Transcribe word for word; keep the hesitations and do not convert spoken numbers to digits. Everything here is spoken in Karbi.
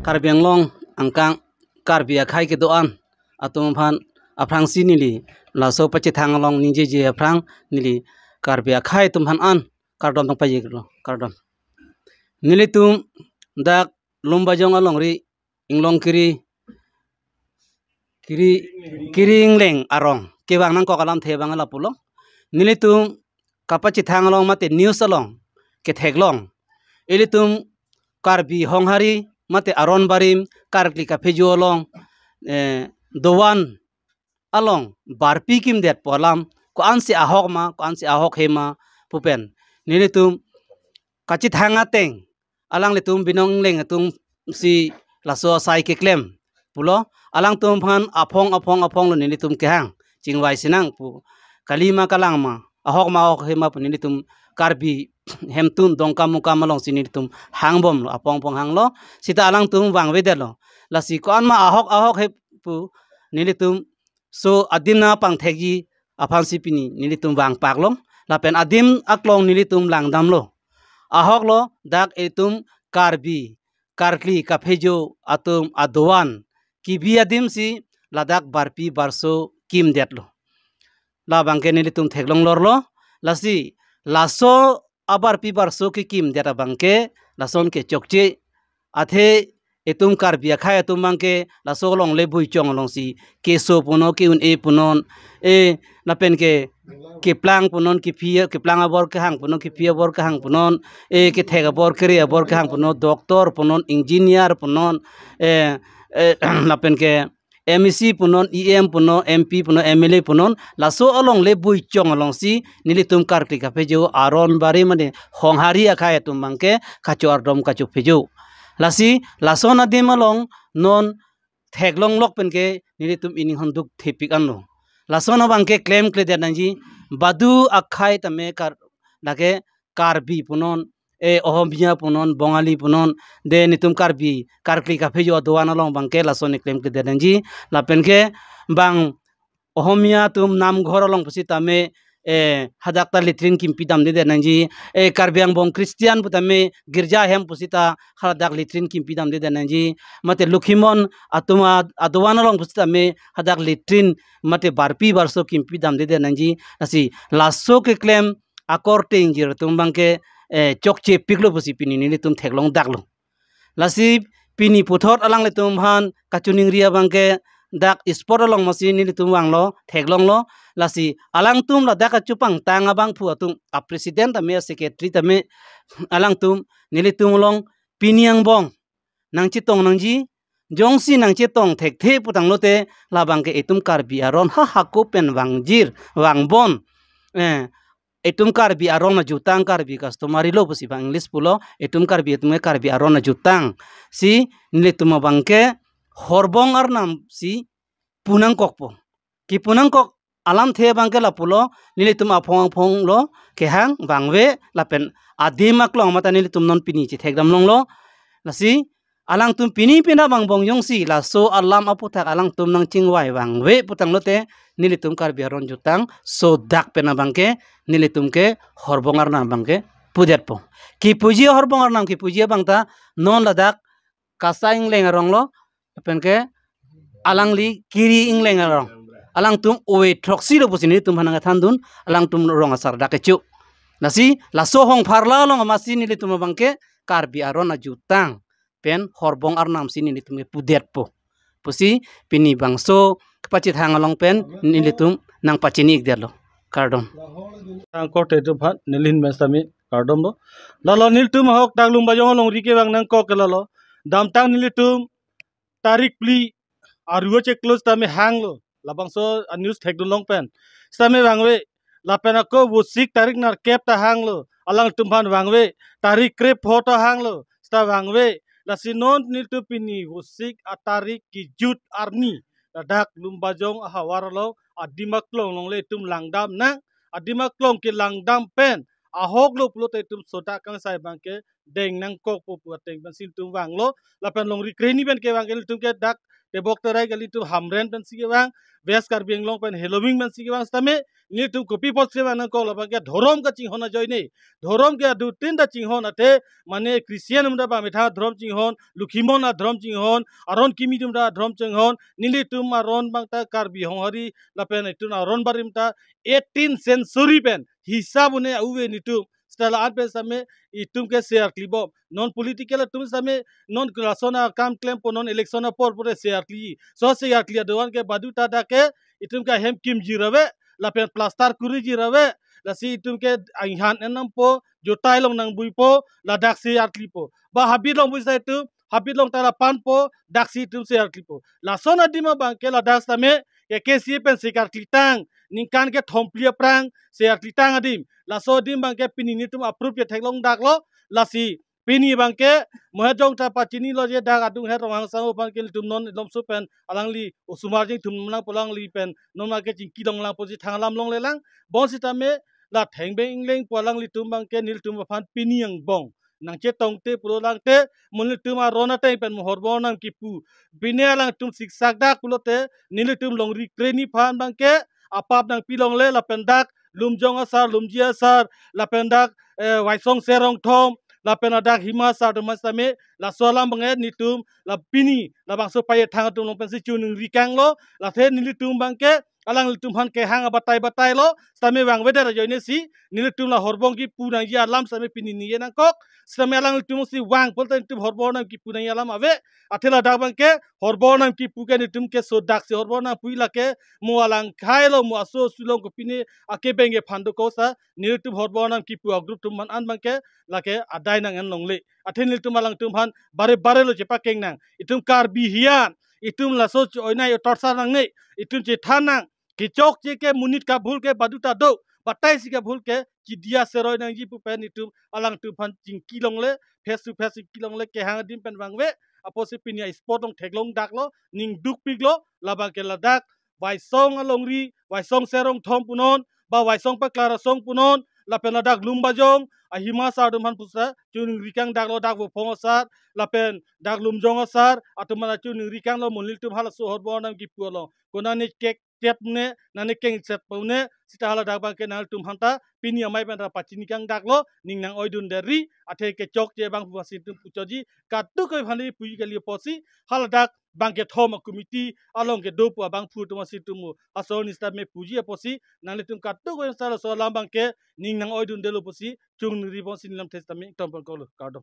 Karbi Anglong angkang Karbi akhei kedo-an atum aphan aphrangsi neli laso pachethang along ningjeje aphrang neli Karbi akhei atum aphan an kardom nangpajirlo, kardom. Nelitum dak Lumbajong alongri inglong kiri kiri kiri ingleng arong kevang nangkok alamthe abang lapulo. Nelitum kapachethang along mate news along ketheklong, ilitum Karbi Honghari mate Aron Barim karkli kaphejo along, eh, dovan along barpi kimdetpo alam ko-ansi ahok ma, ko-ansi ahok he ma pu pen nelitum kachethang ateng alanglitum Binong Engleng atumsi laso asai keklem pulo. Alangtum aphan aphong aphong aphonglo nelitum kehang, chingvai sinang pu, kalima kalang ma, ahok ma ahok he ma pu nelitum Karbi hemtun Dongkamukam alongsi nelitum hangbomlo, aphong aphong hanglo. Seta alangtum vangvedetlo. Lasi ko-an ma ahok ahok he pu nelitum so adim nangpangthekji aphansi pini nelitum vangpaklong. Lapen adim aklong nelitum langdamlo. Ahoklo dak itum Karbi karkli kaphejo atum adovan kebi adimsi ladak barpi barso kimdetlo. Labangke nelitum theklong lorlo. Lasi laso abarpi barso kekimdet abangke lason ke chokche. Athe itum Karbi akhei atum abangke laso alongle buichong alongsi keso punon, ke-un-e punon, e lapen ke keplang punon, kephi, keplang abor kehang punon, kephi abor kehang punon, e kethek abor kere abor kehang punon, doctor punon, engineer punon, e, e lapen ke M E C punon, E M punon, M P punon, M L A punon, laso alongle buichong alongsi nelitum karkli kaphejo Aron Barim mane Honghari akhei atum abangke kacho-ardom kachophejo. Lasi lason adim along non theklonglok penke nelitum ining honduk thepik anlo. Lason abangke klemkledet nangji, badu akhei tame kar lake Karbi punon, e Ohomia punon, Bongali punon, de netum Karbi karkli kaphejo adovan along abangke lason klemkledet nangji. Lapen ke bang Ohomia atum namghor along pusitame, e hadak ta latrine kimpi damdedet nangji. E Karbi angbong Christian putame girja ahem pusita hadak latrine kimpi damdedet nangji. Mate Lokhimon atum a-, adovan along pusitame hadak latrine mate barpi barso kimpi damdedet nangji. Lasi laso keklem akorte ingjir atum abangke, eh, chokchepiklo pusi pini nelitum theklongdaklo. Lasi pini puthot alanglitum aphan kachiningri abangke dak spot along masi nelitum vanglo, theklonglo. Lasi alangtum ladak kachupangtang abangphu atum, a president tame, a secretary tame, alangtum nelitum along pini angbong nangchetong nangji, jongsi nangchetong thekthe putanglote labangke itum Karbi aron ha hako pen vangjir, vangbon. Eh, itum Karbi aron ajutang, Karbi customary law pusi bang English pulo, itum Karbi atum ke Karbi aron ajutang. Si nelitum abangke horbong arnam si punangkokpo. Kipunangkok alamthe abangke lapulo, nelitum aphong aphonglo kehang vangve lapen adim aklong mate nelitum non pini chethekdam longlo. Lasi alangtum pini pina vangbong jongsi laso alam aputhak alangtum nangchingvai vangve putanglote nelitum Karbi aron jutang sodak pen abangke nelitum ke horbong arnam abangke pudetpo. Kipuji horbong arnam kipuji abangta non ladak Kasa Ingleng aronglo, lapen ke alangli kiri ingleng arong. Alangtum ove throksi lo pusi nelitum aphan nangkethandun, alangtum rong asar dak kecho. Lasi laso hongpharla along masi nelitum abangke Karbi aron ajutang pen horbong arnam si nelitum kepudetpo pusi pini bangso kepachethang along pen nelitum nangpachini-ikdetlo. Kardom. Angkor te tu phat neli hin mensami kardom lo. Lalo nelitum ahok dak Lumbajong alongri kevang nangkok ke lalo. Damtang nelitum tarik phli aru cheklo sitame hanglo. Labangso a news thekdun long pen sitame vangve. Lapen ako vosik tarik nerkep ta hanglo. Alangtum aphan vangve. Tarik krepho ta hanglo. Sita vangve. Lasi non nelitum pini vosik atarik kejut arni ladak Lumbajong ahavar along adim aklong alongle itum langdam nang. Adim aklong kelangdam pen ahoklo pulote itum sodak kangsai abangke deng nangkokpo pu ateng pensi nelitum vanglo. Lapen longri krehini pen kevang ke nelitum ke dak tebok terai kali, itum Hamren pensi kevang, West Karbi Anglong pen Heloming pensi kevang setame, nelitum kopi apotsi vang nangkok, labang ke dhorom kachinghon ajoine, dhorom ke adutin ta chinghon, athe mane Christian atum ta bang methang dhorom chinghon, Lokhimon adhorom chinghon, aron kimi atum ta dhorom chinghon, nelitum aron abang ta Karbi Honghari lapen itum aron barim ta eighteenth century pen hisap un-e, ave nelitum. Seta la-an pen setame itum ke se-arklibom. Non political atum setame non lason akam klempo, non election apor pore se-arkli. Laso se-arkli adovan ke baduta dak ke itum ke ahem kimji ra ave, lapen plaster kuriji ra ave, lasi itum ke inghan en nangpo, jotai along nangbuipo, ladak se-arklipo. Ba habit along bui sai itum, habit along ta la panpo, daksi itum se-arklipo. Lason adim abang ke ladak setame ke KCA pensi karklitang, ningkan kethom phli aphrang se-arklitang adim. Laso adim abang ke pini nelitum approve ketheklong daklo, lasi pini abang ke mo hejong ta pachinilo je dak adung het Ronghang Sangho aphan ke nelitum non Lumsong pen alangli osomar jingthum nangpo, alangli pen non abang ke chingki longlangpo, je thang alam longlelang. Bonsitame la thengbeng ingleng pu alanglitum abang ke nelitum aphan pini angbong nangchetongte pulo tangte, mo nelitum aron ateng pen mo Horbo Arnam kipu pine alangtum siksak dak pulote, nelitum longri kreni aphan abang ke apap nangpi longle, lapen dak Lumjong asar, Lumji asar, lapen dak, eh, Waisong Serong Thom, lapen ladak Hima asar atum setame, laso alam abang ke nelitum la pini labangso payethang atum along pensi choningri kanglo, lasi nelitum abang ke alanglitum aphan kehang abatai batailo, setame vangvedet ajoine si nelitum la Horbo Arnam kipu nangji alam setame pini ningje nangkok, setame alanglitum si vang pulote nelitum Horbo Arnam kipu nangji alam ave. Athe ladak abang ke Horbo Arnam kipu ke nelitum ke sodak si Horbo Arnam pu, lake mo alang khailo, mo aso sulong kopine akebeng ke phando kosa, nelitum Horbo Arnam kipu agroup atum aphan an abang ke lake adai nang en longle. Athe nelitum alangtum aphan bare bare lo chepakeng nang. Itum Karbi hiyan, itum laso cho-oinai otorsar nangne, itum chethan nang. Kechokche ke monit kabhul ke baduta do, batai si kabhul ke chidia seroi nangji pu pen itum alangtum aphan chingki longle, face to face chingki longle, kehang adim pen vangve. Apotsi pini a-spot along theklong daklo, ning dukpiklo, labang ke ladak Waisong alongri, Waisong Serong Thom punon, ba Waisong Paklar Asong punon, lapen ladak Lumbajong ahima asar atum aphan pusa choningri kang daklo, dak Vophong asar, lapen dak Lumjong asar atum aphan choningri kanglo, mo nelitum halaso Horbo Arnam kipu along konane kek tet ne, nane kengset po ne, seta haladak abang ke nangtum aphan ta pini amei pen ta pachini kang daklo, ning nang-oidunde ri, athe kechokche abang pusi itum puchotji, kadokave aphan le puji kali apotsi, haladak bang kethom a-committee along kedo pu abangphu atum si itum mo asong ni setame puji apotsi, nanglitum kadokave sar laso alam abang ke ning nang-oidundelo pusi choningri ponsi neli lam thes tame ingtompon koklo, kardom.